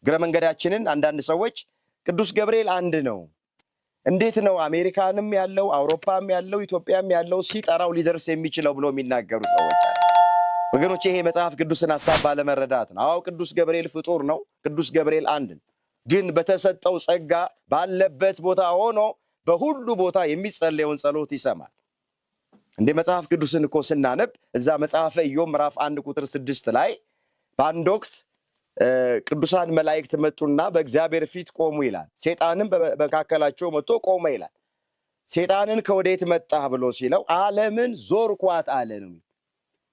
እግረ መንገዳችንን አንዳንድ ሰዎች ቅዱስ ገብርኤል አንድ ነው፣ እንዴት ነው አሜሪካንም ያለው፣ አውሮፓም ያለው፣ ኢትዮጵያም ያለው ሲጠራው ሊደርስ የሚችለው ብሎ የሚናገሩ ሰዎች አሉ። ወገኖች፣ ይሄ መጽሐፍ ቅዱስን ሀሳብ ባለመረዳት ነው። አዎ፣ ቅዱስ ገብርኤል ፍጡር ነው። ቅዱስ ገብርኤል አንድ ነው። ግን በተሰጠው ጸጋ ባለበት ቦታ ሆኖ በሁሉ ቦታ የሚጸለየውን ጸሎት ይሰማል። እንደ መጽሐፍ ቅዱስን እኮ ስናነብ እዛ መጽሐፈ ኢዮብ ምዕራፍ 1 ቁጥር 6 ላይ በአንድ ወቅት ቅዱሳን መላእክት መጡና በእግዚአብሔር ፊት ቆሙ ይላል። ሴጣንም በመካከላቸው መጥቶ ቆመ ይላል። ሴጣንን ከወዴት መጣህ ብሎ ሲለው ዓለምን ዞርኳት አለ ነው።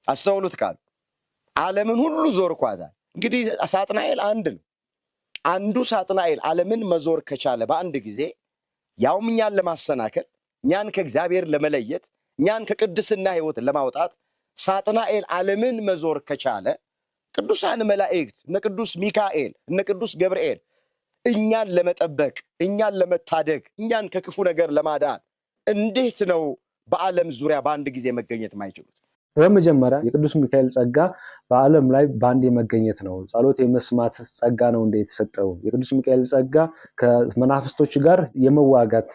አስተውሉት ቃሉ፣ ዓለምን ሁሉ ዞርኳት አለ። እንግዲህ ሳጥናኤል አንድ ነው። አንዱ ሳጥናኤል ዓለምን መዞር ከቻለ በአንድ ጊዜ፣ ያውም እኛን ለማሰናከል፣ እኛን ከእግዚአብሔር ለመለየት፣ እኛን ከቅድስና ሕይወት ለማውጣት ሳጥናኤል ዓለምን መዞር ከቻለ፣ ቅዱሳን መላእክት እነ ቅዱስ ሚካኤል፣ እነ ቅዱስ ገብርኤል እኛን ለመጠበቅ፣ እኛን ለመታደግ፣ እኛን ከክፉ ነገር ለማዳን እንዴት ነው በዓለም ዙሪያ በአንድ ጊዜ መገኘት ማይችሉት? በመጀመሪያ የቅዱስ ሚካኤል ጸጋ በዓለም ላይ በአንድ የመገኘት ነው። ጸሎት የመስማት ጸጋ ነው እንደ የተሰጠው። የቅዱስ ሚካኤል ጸጋ ከመናፍስቶች ጋር የመዋጋት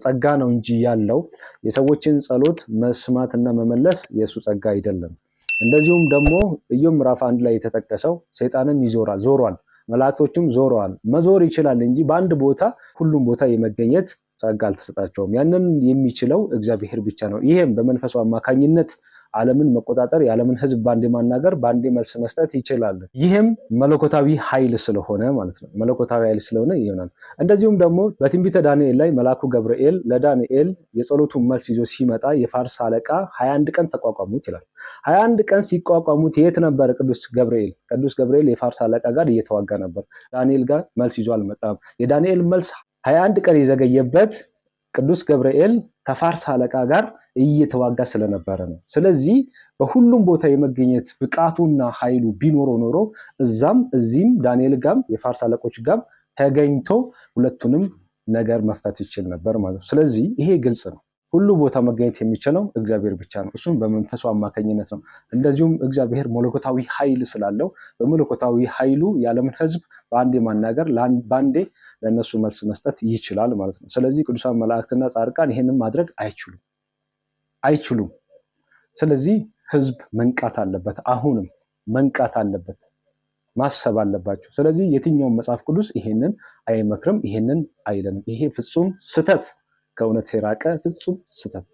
ጸጋ ነው እንጂ ያለው የሰዎችን ጸሎት መስማትና መመለስ የእሱ ጸጋ አይደለም። እንደዚሁም ደግሞ ኢዮብ ምዕራፍ 1 ላይ የተጠቀሰው ሰይጣንም ይዞራል፣ ዞሯል፣ መላእክቶችም ዞረዋል። መዞር ይችላል እንጂ በአንድ ቦታ ሁሉም ቦታ የመገኘት ጸጋ አልተሰጣቸውም። ያንን የሚችለው እግዚአብሔር ብቻ ነው። ይሄም በመንፈሱ አማካኝነት ዓለምን መቆጣጠር፣ የዓለምን ሕዝብ በአንዴ ማናገር፣ በአንዴ መልስ መስጠት ይችላል። ይህም መለኮታዊ ኃይል ስለሆነ ማለት ነው። መለኮታዊ ኃይል ስለሆነ ይሆናል። እንደዚሁም ደግሞ በትንቢተ ዳንኤል ላይ መልአኩ ገብርኤል ለዳንኤል የጸሎቱን መልስ ይዞ ሲመጣ የፋርስ አለቃ 21 ቀን ተቋቋሙት ይላል። 21 ቀን ሲቋቋሙት የት ነበር ቅዱስ ገብርኤል? ቅዱስ ገብርኤል የፋርስ አለቃ ጋር እየተዋጋ ነበር። ዳንኤል ጋር መልስ ይዞ አልመጣም። የዳንኤል መልስ 21 ቀን የዘገየበት ቅዱስ ገብርኤል ከፋርስ አለቃ ጋር እየተዋጋ ስለነበረ ነው። ስለዚህ በሁሉም ቦታ የመገኘት ብቃቱና ኃይሉ ቢኖረው ኖሮ እዛም እዚህም ዳንኤል ጋም የፋርስ አለቆች ጋም ተገኝቶ ሁለቱንም ነገር መፍታት ይችል ነበር ማለት ነው። ስለዚህ ይሄ ግልጽ ነው። ሁሉ ቦታ መገኘት የሚችለው እግዚአብሔር ብቻ ነው። እሱም በመንፈሱ አማካኝነት ነው። እንደዚሁም እግዚአብሔር መለኮታዊ ኃይል ስላለው በመለኮታዊ ኃይሉ የዓለምን ሕዝብ በአንዴ ማናገር፣ በአንዴ ለእነሱ መልስ መስጠት ይችላል ማለት ነው። ስለዚህ ቅዱሳን መላእክትና ጻድቃን ይሄንን ማድረግ አይችሉም፣ አይችሉም። ስለዚህ ሕዝብ መንቃት አለበት። አሁንም መንቃት አለበት፣ ማሰብ አለባቸው። ስለዚህ የትኛውም መጽሐፍ ቅዱስ ይሄንን አይመክርም፣ ይሄንን አይለንም። ይሄ ፍጹም ስህተት፣ ከእውነት የራቀ ፍጹም ስህተት።